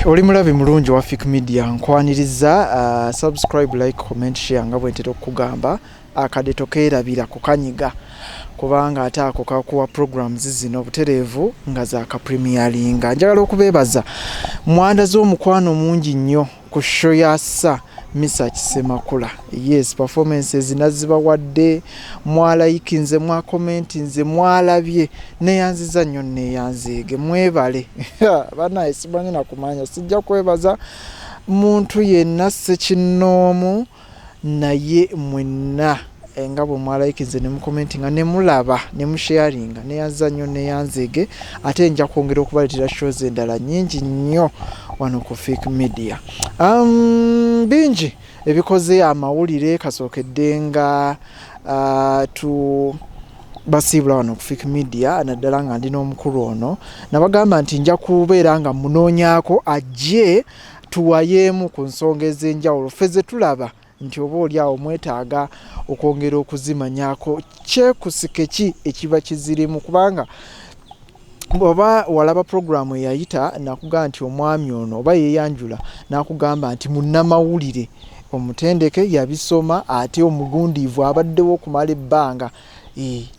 Oli mulabi mulungi wa Fik Media, nkwaniriza. Subscribe, like, comment, share nga bwentera okukugamba. Akadde tokeerabira kukanyiga, kubanga ate ako kakuwa programs zino obutereevu nga zakapremieringa. Njagala okubeebaza mwandaze omukwano mungi nnyo ku show ya Sir Mesach Semakula. Yes, performances nazibawadde, mwalikinze, mwacommentinze, mwalabye. Neyanziza nnyo, neyanzeege, mwebale. Banaye, simanyi nakumanya, sijja kwebaza muntu yenna ssekinnoomu, naye mwenna nga bwe mwalikinze ne mucommentinga ne mulaba ne musharinga, neyanziza nnyo, neyanzeege. Ate nja kwongera okubaleetera shows endala nnyingi nnyo wano ku Fik Media. Bingi ebikoze amawulire. Kasookedde nga tu basiibula wano ku Fik Media, naddala nga ndi n'omukulu ono. Nabagamba nti nja kubeera nga munoonyaako ajje tuwayeemu ku nsonga ez'enjawulo ffe ze tulaba nti oba oli awo mwetaaga okwongera okuzimanyako, kyekusike ki ekiba kizirimu. Kubanga oba walaba puroguramu eyayita, nakugamba nti omwami ono oba yeeyanjula n'akugamba nti munnamawulire omutendeke, yabisoma, ate omugundiivu, abaddewo okumala ebbanga.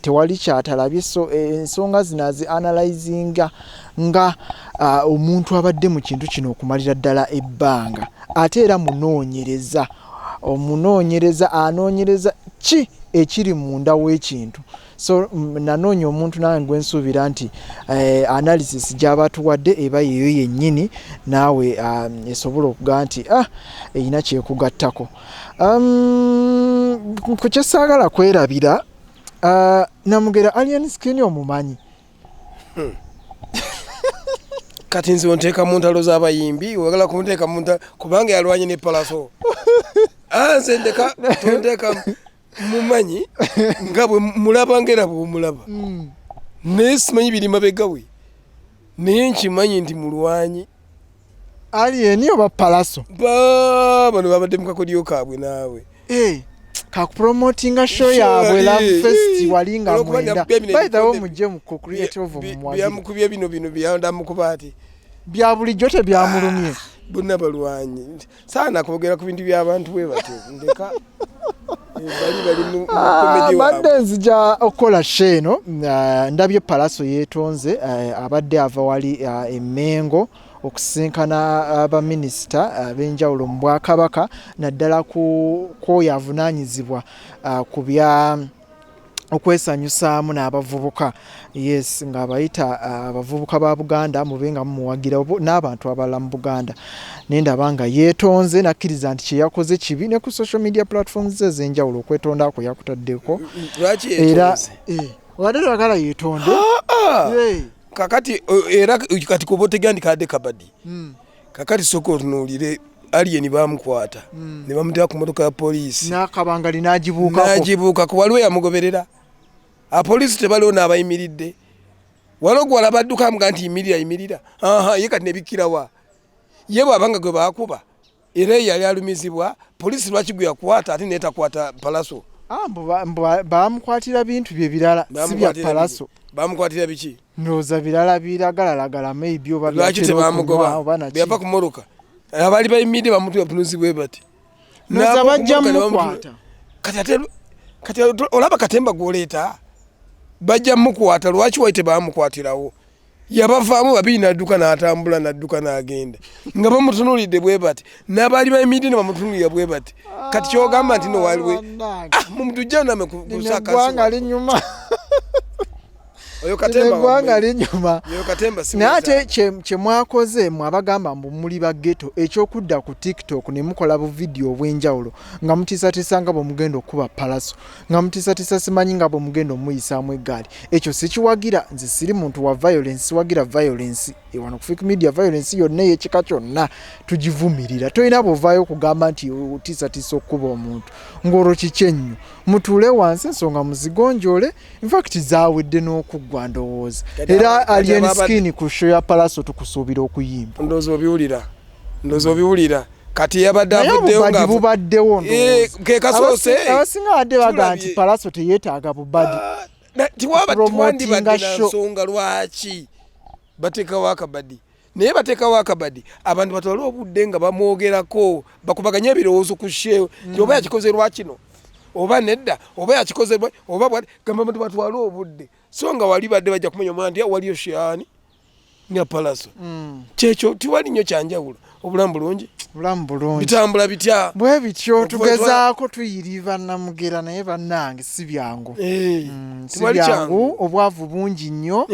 Tewali kyatalabye. So ensonga zino azi analyzinga nga omuntu abadde mu kintu kino okumalira ddala ebbanga, ate era munoonyereza, omunoonyereza anoonyereza ki ekiri munda w'ekintu. So nanoonya omuntu nange gwe nsuubira nti analysis gy'aba atuwadde eba yeyo yennyini, naawe esobola okugaa nti erina kyekugattako. Ku kyesaagala kwerabira, Namugera Alien Skin omumanyi? Kati nze onteeka mu ntalo z'abayimbi, oyagala kunteeka mu ntalo kubanga yalwanye ne Palaso. Nze ndeka, tonteeka. Mumanyi nga bwe mulaba, ngera bwomulaba, naye simanyi biri mabega we, naye nkimanyi nti mulwanyi. Alien oba Palaso? Bano babadde mu kakodyo kaabwe naawe. Eh, kakupromotinga show yaabwe Love Fest wali nga mwenda. By the way, mujje mu creative mumuwagire. Byamukubye bino byandamukuba ati. Bya bulijjo tebyamulumye. Bonna balwanyi, saana kwogera ku bintu by'abantu bwe batyo, ndeka. Bali bali mu comedy. Mbadde nzija okukola show eno, ndabye Palaso yeetonze. Abadde ava wali Emmengo okusisinkana abaminisita ab'enjawulo mu bwakabaka, naddala ku kwoyo avunaanyizibwa ku bya okwesanyusaamu n'abavubuka. Yes, ng'abayita abavubuka ba Buganda mube nga mumuwagira n'abantu abalala mu Buganda. Naye ndaba nga yeetonze, nakkiriza nti kye yakoze kibi, ne ku social media platforms ze ez'enjawulo okwetonda kwe yakutaddeko. Lwaki Era yeetonze? Obadde toyagala yeetonde? Kakati era kati kuba otegera nti kadde kabadi. Kakati sooka otunuulire Alien, bamukwata ne bamuteeka ku motoka ya poliisi. N'akabangali n'agibuukako. N'agibuukako. Waliwo yamugoberera? Apoliisi tebaliwo n'abayimiridde? Waliwo gwalaba adduka amuga nti yimirira, yimirira? Aha, ye kati nebikkirawa ye bw'abanga gwe baakuba era ye yali alumizibwa poliisi, lwaki gwe yakwata ate netakwata Palaso? Mbu bamukwatira bintu bye birala, si bya Palaso. Bamukwatira biki? Ndowooza birala biragalalagala maybe, oba lwaki byatera tebamugoba? Okunywa oba naki. Bwe yava ku motoka abaali bayimiridde bamutunuzi bwe bati. Ndowooza N'ava ku bajja mmotoka ne mukwata. Kati ate kati olaba katemba gwoleeta, bajja mukwata. Lwaki wali tebamukwatirawo? Yabavaamu babiri n'adduka n'atambula n'adduka n'agenda nga bamutunuulidde bwe bati, n'abaali bayimiridde ne bamutunuulira bwe bati. Kati kyogamba nti no waliwe Bannange. Mumutujja name Lino eggwanga linyuma. Oyo Lino katemba eggwanga wammwe. linyuma. Oyo katemba si Naye ate mwetaaga. kye mwakoze mwe abagamba mbu muli ba ghetto, ekyokudda ku TikTok ne mukola bu vidiyo obw'enjawulo nga mutiisatiisa nga bwe mugenda okukuba Palaso, nga mutiisatiisa simanyi nga bwe mugenda omuyisaamu eggaali, ekyo sikiwagira. Nze siri muntu wa violence, siwagira violence. Wano ku Fik Media violence yonna ey'ekika kyonna tugivumirira. Tolina bw'ovaayo okugamba nti otiisatiisa okukuba omuntu ng'olwo kiki ennyo. Mutuule wansi, ensonga muzigonjoole. Infact zaawedde n'okuggwa ndowooza. Era Kati Alien Skin, ku show ya Palaso tukusuubira okuyimba. Ndowooza obiwulira, ndowooza obiwulira. Kati yabadde Naye avuddeyo obubadi nga bubaddewo. Ndowooza ke kasoose. Abasinga badde baga nti Tulabye. Palaso teyeetaaga bubadi. Tiwaba Promotinga tiwandibadde na show. nsonga lwaki bateekawo akabadi. Naye bateekawo akabadi abantu batwale obudde nga bamwogerako, bakubaganye ebirowoozo ku show nti oba yakikoze lwakino oba nedda, oba yakikoze oba bwati, gamba abantu batwale obudde. So nga wali badde bajja kumanya omwana nti waliyo show ne Pallaso. Kyekyo, tiwali nnyo kyanjawulo. Obulamu bulungi? Bulamu bulungi. Bitambula bitya? Bwe bityo, tugezaako tuyiriba namugera, naye bannange si byangu. Si Tiwali byangu. Kyangu. Obwavu bungi nnyo.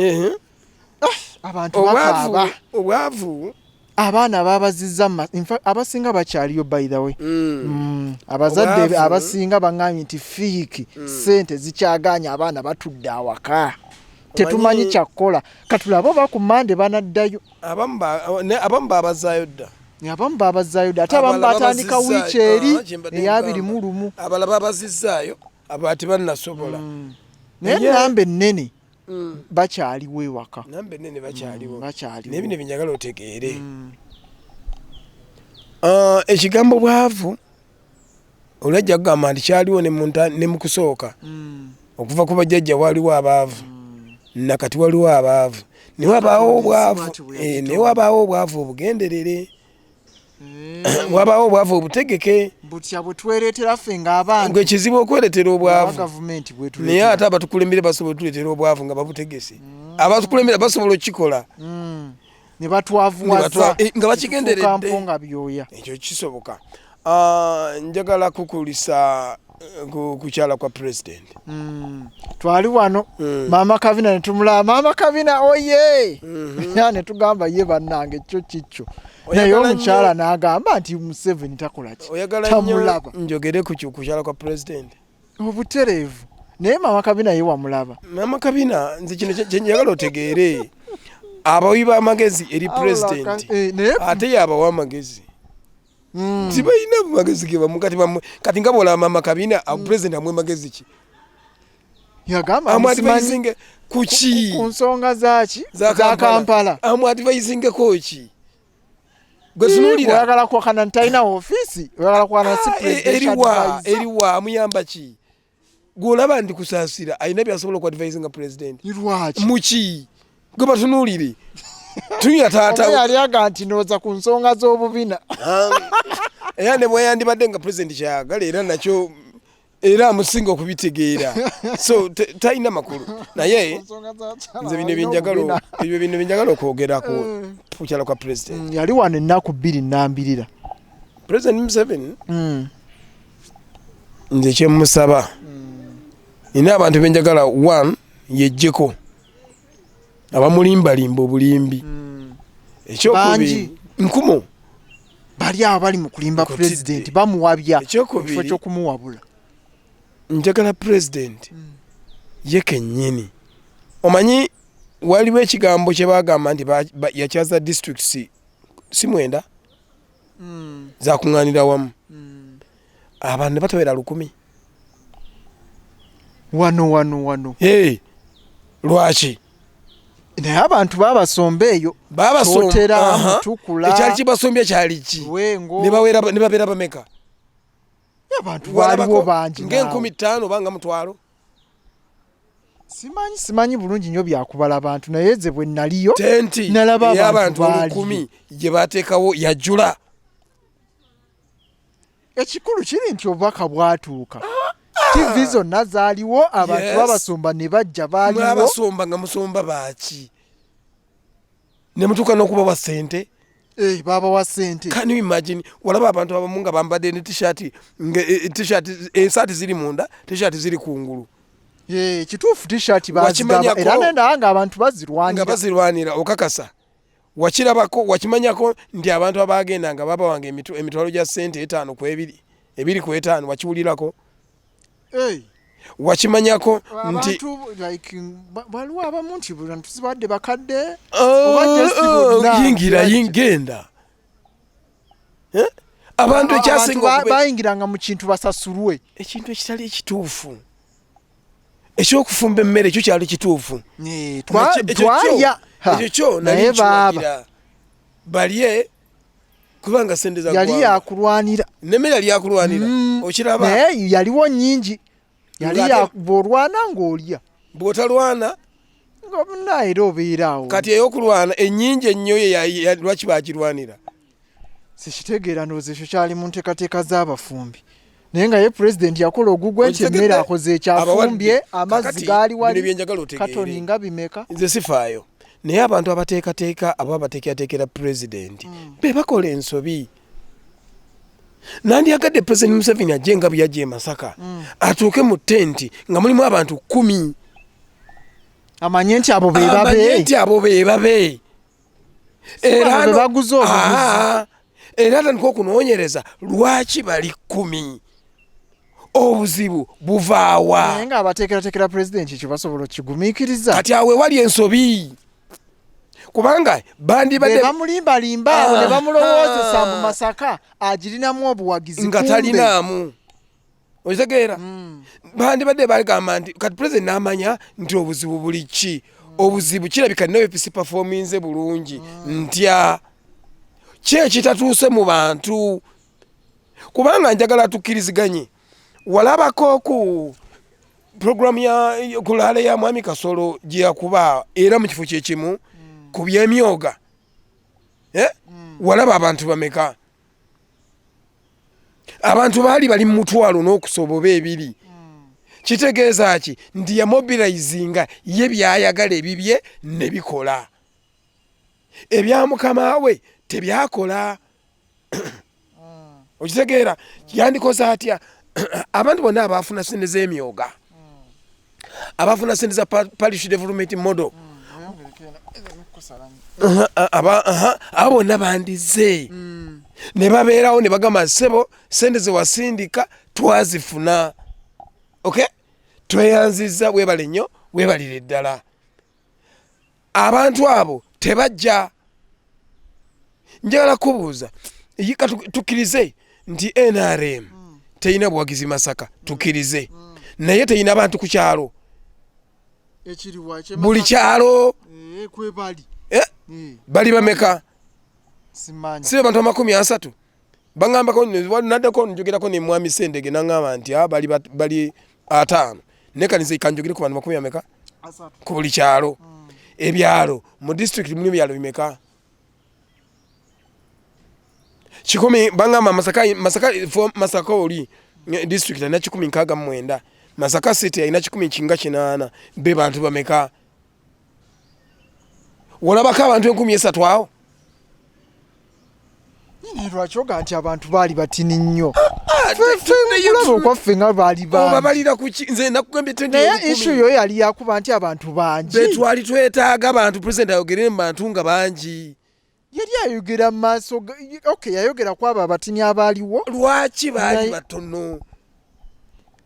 Abantu bakaaba. Obwavu, obwavu. Abaana babazizza in fact, abasinga bakyaliyo, by the way. Abazadde Obwavu. abasinga baŋŋambye nti fiiki sente zikyaganya, abaana batudde awaka, tetumanyi kyakkola. Katulabe oba ku Mande banaddayo. Abamu babazaayo dda. Abamu babazaayo dda, ate abamu Abalala batandika babazizzaayo. wiiki eri Ah, kyembadde eyabiri nkugamba. mu lumu. Abalala babazizzaayo, abalala tebannasobola. Naye namba ennene bakyaliwo ewaka. Namba ennene bakyaliwo. Bakyaliwo. Naye bino byenjagala otegeere. Ah, ekigambo bwavu olwajja kugamba nti kyaliwo ne mu kusooka, okuva ku bajjajja waliwo abaavu, nakati waliwo abaavu, naye wabaawo obwavu Smart bwe naye wabaawo obwavu obugenderere, wabaawo obwavu obutegeke. Butya bwe twereetera ffe ng'abantu? Gwe kizibu okwereetera Oba obwavu. gavumenti Naye bwetuleetera? ate abatukulembere basobola otuleetera obwavu nga babutegese. Abatukulembera basobola okukikola. Ne batwavuwaza. Nga bakigenderedde. Tufuuka mpunga byoya. Ekyo kisoboka. Ah, njagala kukulisa kukyala kwa president. Twali wano maama Kabina ne tumulaba, maama Kabina oye, ne tugamba ye bannange kyo kikyo, naye Oyagala omukyala n'agamba nti Museveni takola ki? Oyagala nnyo Tamulaba. njogere ku kukyala kwa president? Obutereevu, naye maama Kabina ye wamulaba? Maama Kabina, nze kino kye njagala otegeere, abawi b'amagezi eri president Naye ate yabawa amagezi, tibalina magezi ge bamu. Kati kati nga bwolaba maama Kabina, president amuwe magezi ki? Yagamba simanyi Amuadvisinge kuki? Ku nsonga zaki? Za Za Kampala. Amuadvisingeko ki? Gwe tunuulira. Oyagala kuwakana nti talina ofiisi, oyagala kuwakana si Ah, presidential eriwa advisor. Eriwa amuyamba ki? Gwolaba ndi kusaasira alina byasobola okuadvisinga president? Lwaki? Muki? Gwe batunuulire, tunywa taata. Oba yali aga nti ndowooza ku nsonga z'obubina. Era ne bweyandibadde nga president kyayagala, era nakyo era amusinga okubitegeera, so talina makulu. Naye Ku nsonga za kyala nze bino walina byenjagala obubina. Ebyo bino byenjagala okwogerako kukyala kwa president. Yali wano ennaku 2 nambirira. President Museveni, nze kyemusaba, nina abantu benjagala. One, yejjeko abamulimbalimba obulimbi. Ekyokubiri, Bangi. nkumu. Bali abo bali mu kulimba Nkutidde. pulezidenti, bamuwabya Ekyokubiri, mu kifo ky'okumuwabula. Njagala president ye kennyini, omanyi waliwo ekigambo kye bagamba nti yakyaza districts si 9 zakuŋŋaanira wamu, abantu ne batawera 1000. Wano wano wano. Hey, lwaki? Naye abantu babasomba eyo. Kyotera, Mutukula, Ekyali kibasombya kyali ki? Lwengo. Ne babeera bameka? Abantu baaliwo bangi naawe. Nga 5000 oba nga 50,000. Simanyi bulungi nnyo byakubala bantu, naye ze bwe naliyo Tenti nalaba abantu ey'abantu baaliyo. 1000 gye bateekawo yajjula. Ekikulu kiri nti obubaka bwatuuka, TV zonna zaaliwo, abantu babasomba ne bajja, baaliwo. Mwabasomba nga musomba baaki ne mutuuka n'okubawa ssente? Eh, babawa ssente. Can you imagine, walaba abantu abamu nga bambadde ne t-shirt, nga t-shirt, ensaati ziri munda, t-shirt ziri kungulu. Eh, kituufu, t-shirt bazigaba. Wakimanyako? Era nendaba nga abantu Nga bazirwanira. Bazirwanira, okakasa? Wakirabako, wakimanyako nti abantu abagenda nga babawanga emitwalo gya ssente etaano ku ebiri, ebiri ku etaano, wakiwulirako? Eh, Wakimanyako nti abantu like waliwo abamu nti bantu sibadde bakadde Oh, oba just oh, bonna. Yingira, genda. Eh? Abantu ekyasinga Abantu bayingiranga mu kintu basasulwe. Ekintu ekitali ekituufu, ekyokufumba emmere, ekyo kyali kituufu. Eh, twalya. Ha, Ekyo kyo nali naye baaba nkiwagira balye, kubanga sente za yali ggwanga. yakulwanira. Nemmere yali yakulwanira. Okiraba? Naye yaliwo nyingi, yali Ng'ate bw'olwana ng'olya. Bw'otalwana Nga munaye era obeera awo. Kati ey'okulwana ennyingi ennyo ye lwaki bagirwanira? Sikitegeera, ndowooza ekyo kyali mu nteekateeka z'abafumbi, naye nga ye pulezidenti yakola ogugwe nti emmere akoze ekyafumbye, amazzi gaali wali, katoni nga bimeka. Nze sifaayo, naye abantu abateekateeka aba bateekerateekera pulezidenti be bakola ensobi. Nandyagadde Pulezidenti Museveni ajje nga bwe yajja e Masaka, atuuke mu tenti nga mulimu abantu 10, amanye nti abo be babe, amanye nti abo be babe, era baguze obuguzi, era atandika okunoonyereza lwaki bali 10, obuzibu buvaawa. Naye nga abateekerateekera pulezidenti ekyo basobola okukigumiikiriza? Kati awo ewali ensobi, kubanga bandibadde bamulimbalimba awo ne bamulowoozesa mu Masaka agirinamu obuwagizi nga talinaamu. Okitegeera? Bandibadde bagamba nti kati pulezidenti n'amanya nti obuzibu buli ki, obuzibu kirabika nina bepisi performinze bulungi, ntya ki ekitatuuse mu bantu. Kubanga njagala tukkiriziganye, walabako ku programu ya kulaale ya Mwami Kasolo gye yakuba era mu kifo kyekimu ku byemyoga, walaba abantu bameka? Abantu baali bali mu mutwalo n'okusoba oba 2. Kitegeeza ki? Nti yamobilizinga ye byayagala ebibye ne bikola, ebya mukama we tebyakola. Okitegeera? Yandikoze atya? Abantu bonna abafuna sente z'emyoga, abafuna sente za parish development model, abo bonna bandize ne babeerawo ne bagamba, ssebo, sente zewasindika twazifuna, okay, tweyanzizza, weebale nnyo, weebalire ddala. Abantu abo tebajja. Njagala kubuuza, tukkirize nti NRM terina buwagizi Masaka, tukkirize, naye terina bantu ku kyalo, buli kyalo bali bameka? Si bantu 30? Baŋŋambako, naddako njogerako ne Mwami Sendege, naŋŋamba nti bali 50, naye kanize kanjogere ku bantu makumi ameka ku buli kyalo. Ebyalo mu disitulikiti mulimu ebyalo bimeka? 100. Baŋŋamba Masaka, Masaka, Masaka oli disitulikiti alina 169, Masaka City alina 180. Be bantu bameka? Walabako abantu 3000 awo? Lwaki oga nti abantu baali batini nnyo? Kulaba okwaffe nga baali babalira kuki? Nze nakugambye. Naye issue yo yali yakuba nti abantu bangi. Betwali twetaaga bantu, pulezidenti ayogere mu bantu nga bangi. Yali ayogera mu maaso. Okay, yayogera ku abo abatini abaaliwo. Lwaki baali batono?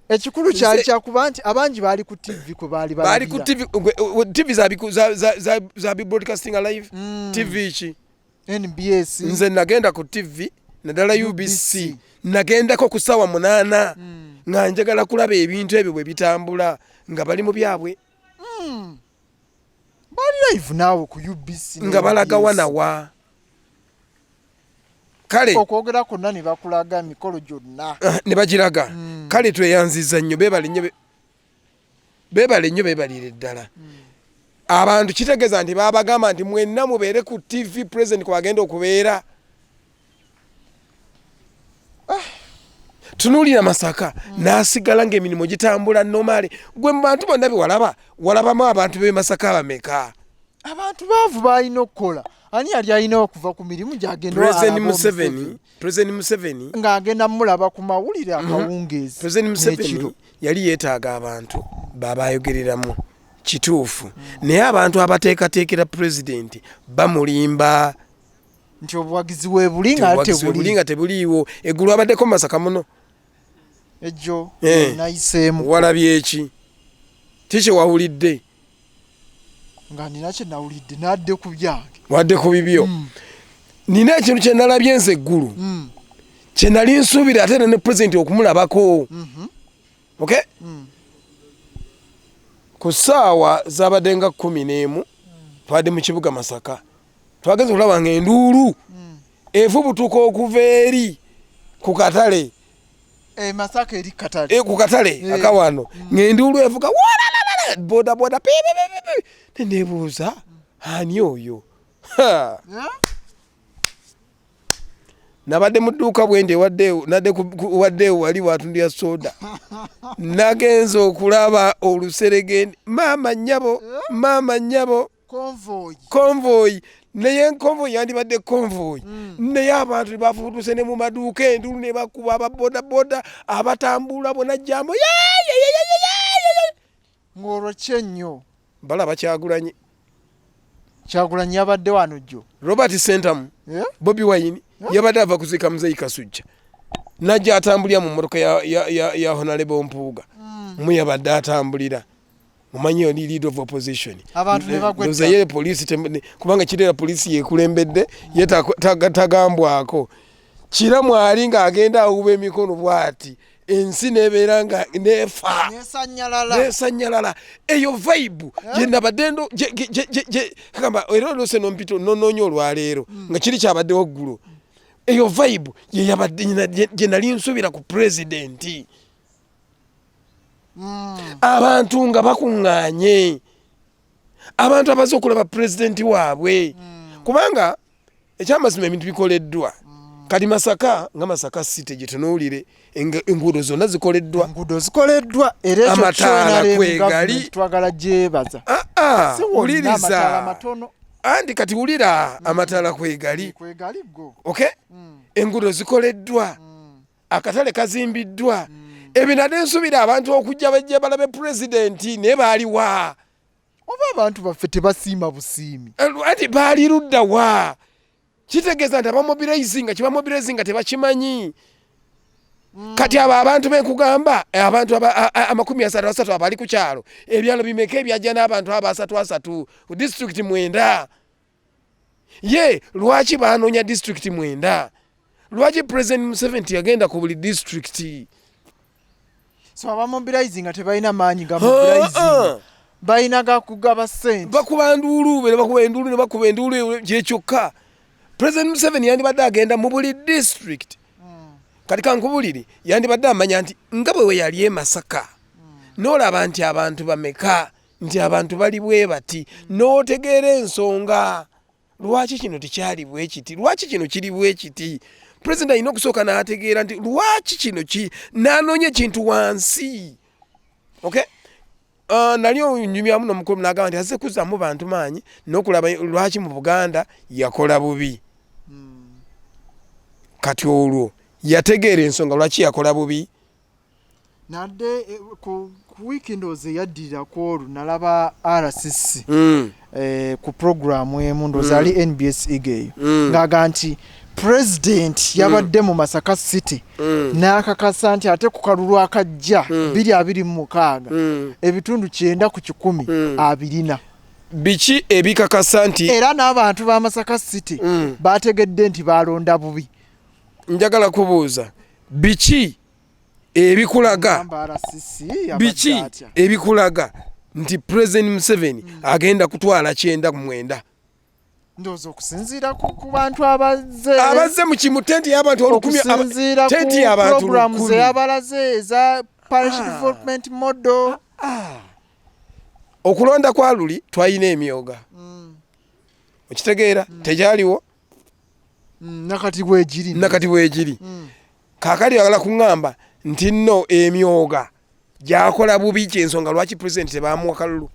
Ekikulu kyali kyakuba nti abangi baali ku TV kwe baali. Baali ku TV. TV za broadcasting live, TV ki? NBS. Nze nagenda ku TV naddala UBC, nagendako ku ssaawa 8 nga njagala kulaba ebintu ebyo bwe bitambula, nga bali mu byabwe. Bali live naawe ku UBC. Nga balaga wanawa kale. Okwogera kwonna ne bakulaga emikolo gyonna. Ne bagiraga. Kale tweyanziza nnyo, beebale nnyo, beebale nnyo, beebalire ddala. Abantu kitegeeza nti babagamba nti mwenna mubeere ku TV president kwagenda okubeera. Tunuulira Masaka, n'asigala ng'emirimu gitambula normally. Gwe mu bantu bonna bewalaba, walabamu abantu b'e Masaka bameka? Abantu baavu balina okukola. Ani yali alina okuva ku mirimu gyagenda? President Museveni, President Museveni. Ng'agenda mulaba ku mawulire akawungeezi. President Museveni yali yeetaaga abantu babayogereramu kituufu, naye abantu abateekateekera pulezidenti bamulimba. Nti obuwagizi weebuli nga tebuli, nga tebuliiwo. Eggulu abaddeko Masaka muno. Ejjo nayiseemu. Walabye eki? Kiki wawulidde? Nga nina kye nawulidde, nadde ku byange. Wadde ku bibyo. Nina ekintu kye nalabye nze eggulu, kye nali nsuubira ate era ne pulezidenti okumulabako. Okay, ku ssaawa zabadde nga 11, twabadde mu kibuga Masaka, twagenze okulaba nga enduulu efubutuka okuva eri ku katale. Masaka eri katale. Ku katale akawano, ng'enduulu evuga, boda boda. Nenebuuza ani oyo? Nabadde mu dduuka bwendi ewaddeewo, nadde waddeewo wali watundira soda, nagenze okulaba oluseregende, maama nnyabo, maama nnyabo, convoy. Naye convoy yandibadde convoy, naye abantu bafuutuse ne mu maduuka, enduulu ne bakuba, ababodaboda abatambula bona jambo. Ng'olwo kye nnyo. Balaba Kyagulanyi. Kyagulanyi yabadde wano jjo. Robert Sentamu. Bobi Wine yabadde ava kuziika Muzeyi Kasujja, najja atambulira mu mmotoka ya Honorable Mpuuga. Mu yabadde atambulira, mumanyi oli leader of opposition. Abantu ne bagwa. Ndowooza ye poliisi kubanga kireera poliisi yekulembedde ye tagambwako. Kiramu ali ng'agenda awuba emikono bw'ati, ensi nebeera nga nefa. Nesanyalala. Nesanyalala. Eyo vibe gye nabadde ndo gamba era olose nompita nonoonya olwaleero nga kiri kyabaddewo ggulo. Eyo vibe yeyabadde gye nali nsuubira ku pulezidenti. Abantu nga bakuŋŋaanye, abantu abaze okulaba pulezidenti waabwe, kubanga ekyamazima ebintu bikoleddwa. Kati Masaka, nga Masaka City gyetunuulire, enguudo zonna zikoleddwa. Enguudo zikoleddwa, era ekyo Amataala kyo NRM kwegali. Government twagala gyebaza. Ah, ah, Si wonna, wuliriza. amataala matono. Anti kati wulira, amataala kwegali. Kwegali go. Okay, enguudo zikoleddwa, akatale kazimbiddwa. Ebyo nade nsuubira abantu okujja bajja balabe pulezidenti, naye baaliwa? Oba abantu baffe tebasiima busiimi? Anti baali ludda wa? Kitegeeza nti abamobilizinga, kyebamobilizinga tebakimanyi. Kati abo abantu benkugamba, abantu 33 abali ku kyalo, ebyalo bimeka ebyajja n'abantu abo asatu asatu ku disitulikiti 9? Ye lwaki banoonya disitulikiti 9? Lwaki President Museveni teyagenda ku buli disitulikiti? So abamobilizinga tebalina maanyi ga mobilizinga, balina gakugaba ssente. Bakuba nduulu, ne bakuba enduulu, ne bakuba enduulu gyekyokka. President Museveni yandibadde agenda mu buli district. Kati kankubulire, yandibadde amanya nti nga bwe we yali e Masaka, n'olaba nti abantu bameka, nti abantu bali bwe bati, n'otegeera ensonga lwaki kino tekyali bwe kiti, lwaki kino kiri bwe kiti. President alina okusooka n'ategeera nti lwaki kino ki, n'anoonya ekintu wansi. Okay. Nali onyumyamu n'omukulu n'agamba nti azze kuzzaamu bantu maanyi n'okulaba lwaki mu Buganda yakola bubi. Kati olwo yategeera ensonga lwaki yakola bubi. Nadde ku wiiki ndowooza eyaddirira ku olwo, nalaba RCC ku puroguramu emu, ndowooza ali NBS Eagle eyo, ng'aga nti pulezidenti yabadde mu Masaka City n'akakasa nti ate ku kalulu akajja 2026 ebitundu 90% abirina. Biki ebikakasa nti Era n'abantu ba Masaka City bategedde nti balonda bubi. Njagala kubuuza, biki ebikulaga Gamba RCC yabadde biki atya? ebikulaga nti President Museveni agenda kutwala 99? Ndowooza okusinziira ku bantu abazze. Abazze mu kimu, tenti y'abantu 1000 Okusinziira ku tenti y'abantu programs 1000. eyabalaze eza parish development model. Okulonda kwa luli twalina emyoga, okitegeera? Tekyaliwo. Nakati bwegiri. Nakati bwegiri. Kaakati oyagala kuŋŋamba nti nno emyoga gyakola bubi, kyensonga lwaki pulezidenti tebamuwa kalulu?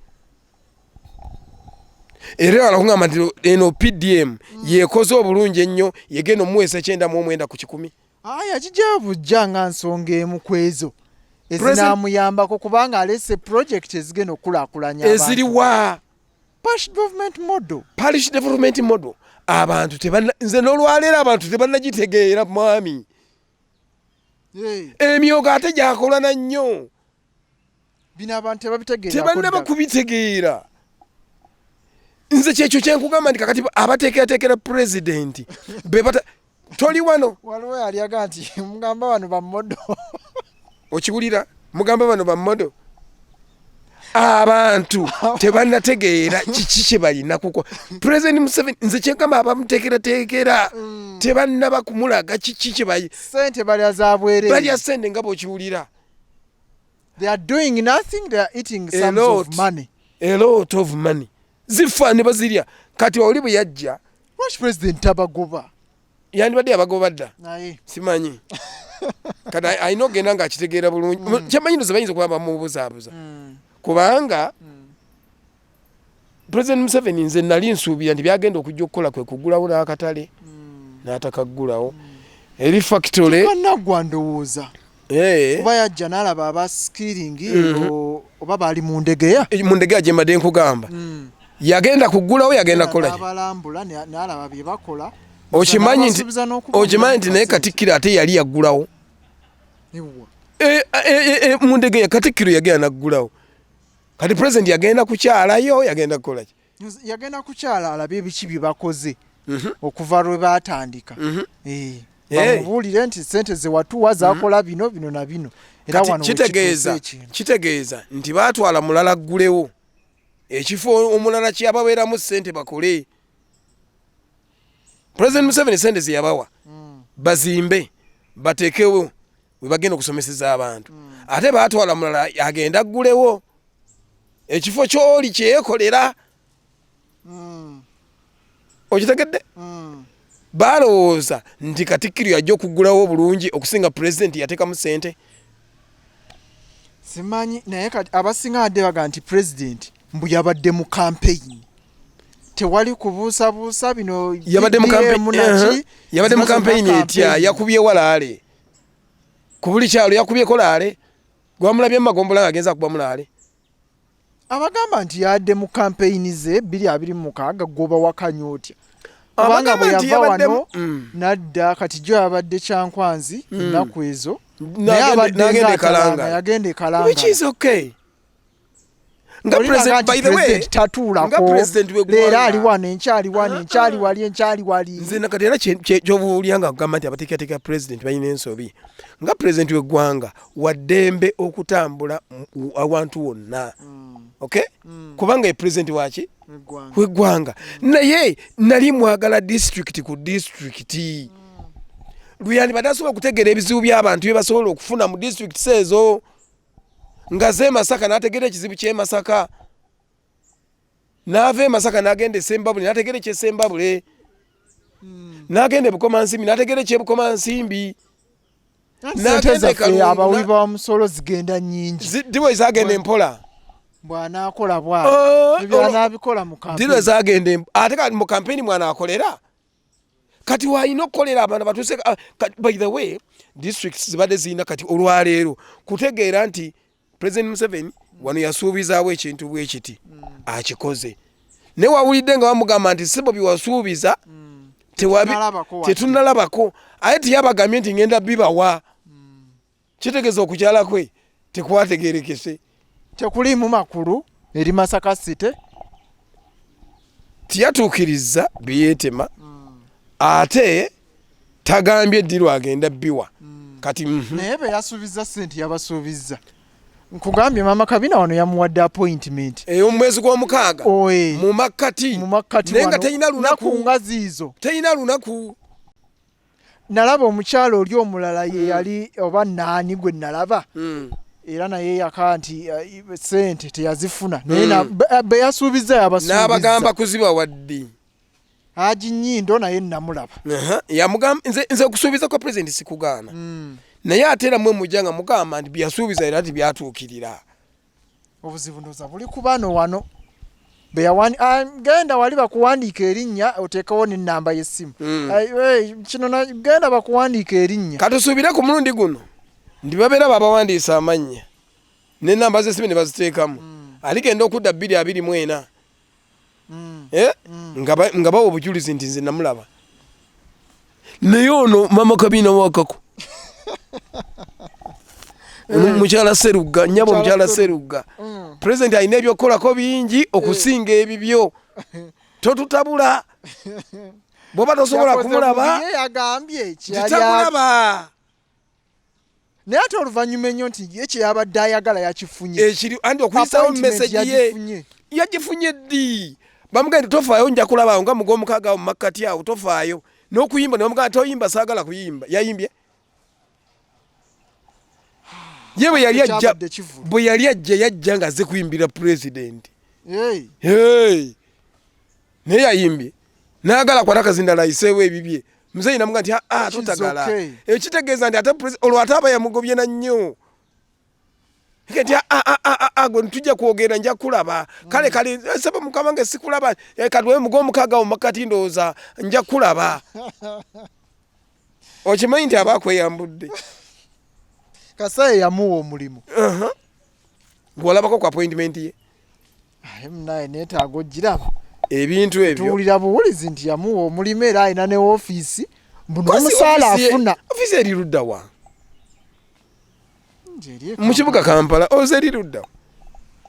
Era oyagala kuŋŋamba nti eno PDM yekoze obulungi ennyo, yegenda omuweesa 99%? Aya, kijja bujja nga nsonga emu ku ezo ezinaamuyambako, kubanga alese project ezigenda okukulaakulanya abantu. Eziriwa? Parish development model. Parish development model, abantu tebanna, nze n'olwaleero abantu tebannagitegeera, mwami. Emyoga ate gyakolana nnyo. Bino abantu tebabitegeera. Tebannaba kubitegeera. Nze kyekyo kyenkugamba nti kakati abateekerateekera pulezidenti bebata toli wano. Waliwo yali aga nti mugamba bano ba model. Okiwulira? Mugamba bano ba model. Abantu tebannategeera kiki kye balina kuko President Museveni. Nze kyegamba, abamuteekerateekera tebannaba kumulaga kiki kye bayi Sente balya za bwereere. Balya sente nga bw'okiwulira. They are doing nothing, they are eating A sums of lot. money. A lot of money zifa ne bazirya. Kati oli bwe yajja, Lwaki president tabagoba? Yandibadde yabagoba dda. Simanyi, kati alina okugenda ng'akitegeera bulungi. Kyamanyi ndoza bayinza okuba bamubuzaabuza, kubanga President Museveni, nze nali nsuubira nti byagenda okujja okukola kwe kugulawo n'akatale, n'atakaggulawo eri factory. Naggwa ndowooza. Kuba yajja n'alaba aba skilling oba baali mu Ndegeya. Mu Ndegeya gye mbadde nkugamba. Yagenda kuggulawo, yagenda kukola. N'abalambula n'alaba bye bakola. Okimanyi nti N'abasuubiza n'okubongera okimanyi nti naye ku kasente. Katikkiro ate yali yaggulawo. Ewa. E, mu Ndegeya Katikkiro yagenda naggulawo. Kati president yagenda kukyalayo, yagenda kukola ki? Yagenda kukyala alabe ebiki bye bakoze okuva lwe baatandika. Bamubuulire nti sente zewatuwa zakola bino, bino na bino, era Kati wano kitegeeza wekituuse ekintu. Kitegeeza nti baatwala mulala aggulewo ekifo omulala kyababeeramu sente bakole. President Museveni sente zeyabawa bazimbe bateekewo we bagenda okusomeseza abantu, ate baatwala mulala agenda aggulewo ekifo kyoli kyeyekolera. Okitegedde? Balowooza nti Katikkiro yajja okuggulawo obulungi okusinga pulezidenti yateekamu sente. Simanyi, naye kati abasinga adde baga nti president mbu yabadde mu campaign, tewali kubuusabuusa bino. Yabadde mu BBM naki, Yabadde mu zino zonna campaign etya? Campaign. Yakubye walaale ku buli kyalo, yakubyeko laale. Gwamulabye mu magombola nga agenza akuba mulaale? Abagamba nti yadde mu campaign ze 2026, goba wakanya otya? Kubanga bwe Abagamba nti yava yabadde wano nadda, kati jo yabadde Kyankwanzi ennaku ezo, naye abadde N'agenda e ng'atalanga, Kalangala. yagenda e Kalangala. Which is okay. Nga Olinaga president, nti by the way, president tatuulako. Nga president w'eggwanga. Leero ali wano, enkyali wano, enkyali wali, enkyali wali. Nze nakati era kyobuulya nga kugamba nti abateekateeka president balina ensobi. Nga president w'eggwanga waddembe okutambula awantu wonna, okay, kubanga ye president waki? Eggwanga. W'eggwanga. Naye nali mwagala district ku district, luyandibadde asobola okutegeera ebizibu by'abantu bye basobola okufuna mu districts ezo, nga ze Masaka n'ategeera ekizibu ky'e Masaka, n'ava e Masaka n'agenda e Sembabule n'ategeera eky'e n'agenda e Bukomansimbi n'ategeera eky'e Bukomansimbi. Sente N'agenda e zaffe Kalungu, abawi b'omusolo zigenda nnyingi. Diwe zagenda empola. Bw'anaakola Oh, bw'atyo ebyo anaabikola mu diro campaign. zagenda ate kati mu kampeni mwanaakolera, kati walina okukolera abantu batuuse. Ah, by the way, districts zibadde zirina kati olwaleero kutegeera nti President Museveni wano yasuubizaawo ekintu bwe kiti, akikoze. Naye wawulidde nga bamugamba nti sibo byewasuubiza Tetunalabako wadde. Tetunalabako, aye tiyabagambye nti ngenda bibawa. Kitegeeza okukyala kwe tekwategerekese. Tekuliimu makulu eri Masaka City. Tiyatuukiriza byeyeetema, ate tagambye ddiru agenda biwa kati. Naye be yasuubizza sente yabasuubizza. Nkugambye, maama Kabina wano yamuwadde appointment. Eyo mu mwezi gw'omukaaga. Oe. Mu makkati. Mu makkati. Naye nga Wano, terina nnaku lunaku. Nga ziizo. Terina lunaku. Nalaba omukyalo oli omulala ye yali oba naani gwe nalaba, era naye yaka nti sente teyazifuna, naye be yasuubizza yabasuubizza. N'abagamba kuziba waddi. Haji Nyindo naye namulaba. Aha, yamugamba nze okusuubiza kwa president sikugaana, naye ate era mwe mujja nga mugamba nti byasuubiza era tibyatuukirira. Obuzibu ndowooza buli ku bano wano beyawani, ah, genda wali bakuwandiika erinnya oteekewo n'ennamba y'essimu. Ai, hey, kino genda bakuwandiika erinnya. Katusuubire ku mulundi guno nti babeera babawandiisa amannya n'ennamba z'essimu ne baziteekamu. Aligenda okudda 2024, Eh? Nga bawa obujulizi nti nze namulaba. Naye ono mama Kabina wakako, ono mukyala Serugga, nyabo mukyala Serugga, president alina ebyokukolako bingi okusinga ebibyo. Totutabula bwoba tosobola Yakoze kumulaba. bubi, ye yagambye kyeyali Titamulaba. Naye ate oluvannyuma ennyo nti ye kyeyabadde ayagala yakifunye. Ekiri andi okuyisawo Appointment message ye. Yagifunye. Yagifunye ddi? Bamugamba nti tofaayo, nja kulaba awo nga mugwomukaaga awo mu makkati awo, tofaayo n'okuyimba. Ne bamugamba toyimba, saagala kuyimba. Yayimbye ye bwe yali ajja. Ekyabadde kivulu. Bwe yali ajja, yajja nga azze kuyimbira pulezidenti. Hey. Naye yayimbye nayagala kwata akazindalo ayiseewo ebibye. Muzeeyi namuga nti aa totagala. Okay. Ekitegeeza nti ate olwo ate aba yamugobye na nnyo nti aa gwe tujja kwogera, nja kulaba. Kale kale, saba mukama nge sikulaba. Kati we mugo omukaaga mu makati ndowooza nja kulaba. Okimanyi nti aba akweyambudde. Kasaye yamuwa omulimu. Gwolabako ku appointment ye? Aye munaye, neetaaga ogiraba. Ebintu ebyo Tuwulira buwulizi nti yamuwa omulimu era alina ne woofiisi mbu Kosi n'omusaala afuna. Ofiisi eri ludda wa? Nje eri e Mu kibuga Kampala oza eri ludda?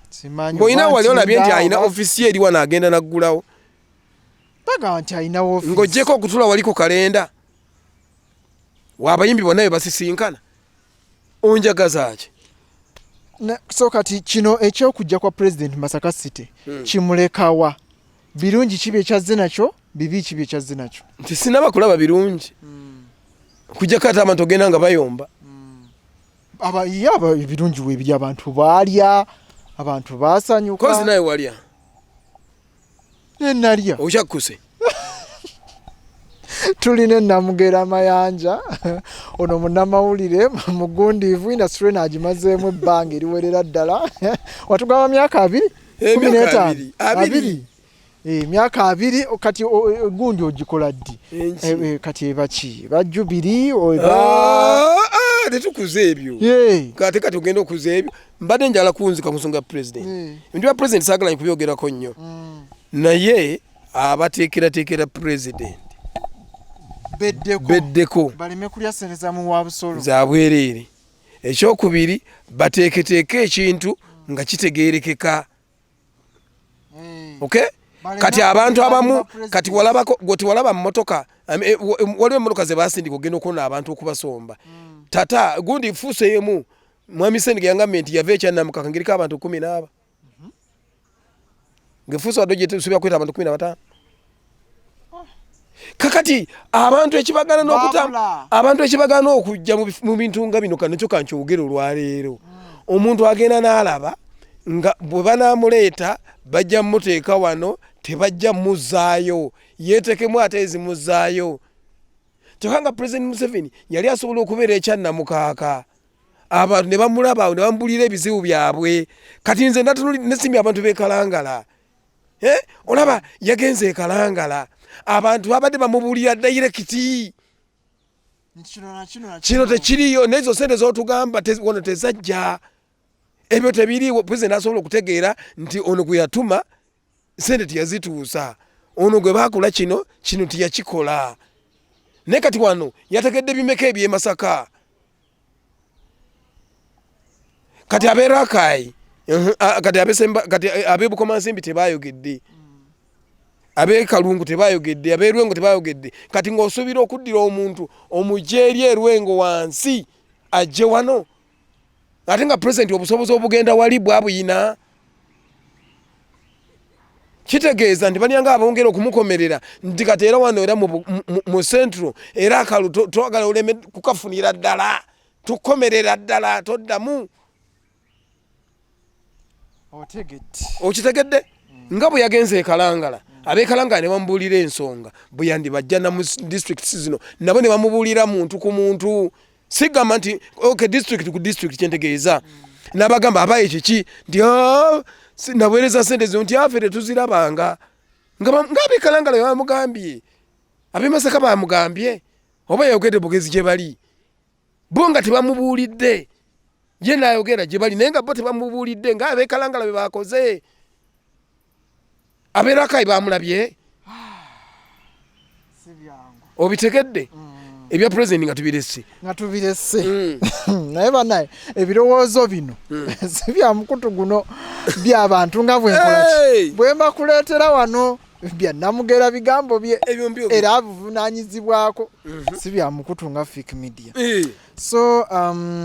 Simanyi. Bw'olina Oba wali olabye nti Ntinda, alina oba ofiisi ye eri wano agenda naggulawo? Bagamba nti alina woofiisi. Ng'oggyeko okutula wali ku kalenda waabayimbi bonna be basisinkana, onjagaza ki? So kati kino ekyokujja kwa President Masaka City kimulekawa? Birungi ki byekyazze nakyo, bibi ki byekyazze nakyo? Nti sinaba kulaba birungi, kujjako ate abantu ogenda nga bayomba. Aba ye aba ebirungi weebiri, abantu baalya, abantu baasanyuka. Kozi naye walya? Nenalya. Okyakkuse. Tulina Enamugera Mayanja, ono munnamawulire mugundiivu, industry eno agimazeemu ebbanga eriwerera ddala. Watugamba myaka 20? Emyaka 15. 20. 20. 20. Emyaka 20 kati gundi ogikola ddi? Enki. Kati eba ki? Eba Jubilee eba Tetukuza ebyo. Kati kati ogenda okuza ebyo. Mbadde njagala kunzika ku nsonga ya president. Ebintu bya president saagala kubyogerako nnyo. Naye abateekerateekera president Beddeko. Beddeko. Baleme kulya ssente za muwa busolo. Za bwereere. Ekyokubiri, bateeketeeke ekintu nga kitegeerekeka. Okay? Baleme Kati abantu kulya abamu ba president. Kati walabako gwe tewalaba mmotoka, waliwo emmotoka ze basindika ogenda okubona abantu okubasomba. Tata gundi fuuse emu mwami Sendege yangambye nti yava ekyannamukaka ng'eriko abantu 10 n'aba. Ng'efuuse wadde ogyetusuubira kweta abantu 15. Kakati abantu ekibagana n'okuta Babula. Abantu ekibagana okujja mu bintu nga bino, kano kyo kankyogere olwaleero. Omuntu agenda n'alaba nga bwe banaamuleeta bajja mmuteeka wano, tebajja mmuzzaayo, yeetekemu ate ezimuzzaayo. Kyokka nga President Museveni yali asobola okubeera ekyannamukaaka, abantu ne bamulaba awo ne bamubulira ebizibu byabwe. Kati nze nesimye abantu b'e Kalangala. Olaba yagenze e Kalangala, abantu babadde bamubuulira direct. Kino tekiriyo, n'ezo sente z'otugamba wano tezajja, ebyo tebiriiwo. President asobola okutegeera nti ono gwe yatuma sente teyazituusa, ono gwe baakola kino, kino teyakikola. Naye kati wano yategedde bimeka eby'e Masaka? Kati ab'e Rakai, kati abesemba, kati ab'e Bukomansimbi tebayogedde, ab'e Kalungu tebayogedde, ab'e Lwengo tebayogedde. Kati ng'osuubira okuddira omuntu omugye eri e Lwengo wansi ajje wano, ate nga president obusobozi obugenda wali bwabuyina. Kitegeeza nti balyanga abongera okumukomerera nti kati era wano era mu central era akalu twagala oleme kukafunira ddala, tukomerera ddala, toddamu. Otegedde. Okitegedde? Nga bwe yagenze e Kalangala, ab'e Kalangala ne bamubuulira ensonga, bwe yandibajja na mu districts zino nabo ne bamubuulira muntu ku muntu. Sigamba nti okay, district ku district, kyentegeeza n'abagamba abaye kiki nti naweereza sente zino nti afe tetuzirabanga. Nga ab'e Kalangala bwe bamugambye, ab'e Masaka bamugambye, oba yayogedde bugezi gye bali, bo nga tebamubuulidde, ye n'ayogera gye bali naye nga bo tebamubuulidde, nga ab'e Kalangala bwe bakoze. Ab'e Rakai bamulabye. Si byangu. Obitegedde? Ebya president nga tubirese. Nga tubirese. Naye banaye ebirowoozo bino si bya mukutu guno, by'abantu nga bwe nkola ki? Hey! Bwe mbakuleetera wano bya Namugera, bigambo bye Ebyo mbyo. era abuvunaanyizibwako, si bya mukutu nga Fik Media. So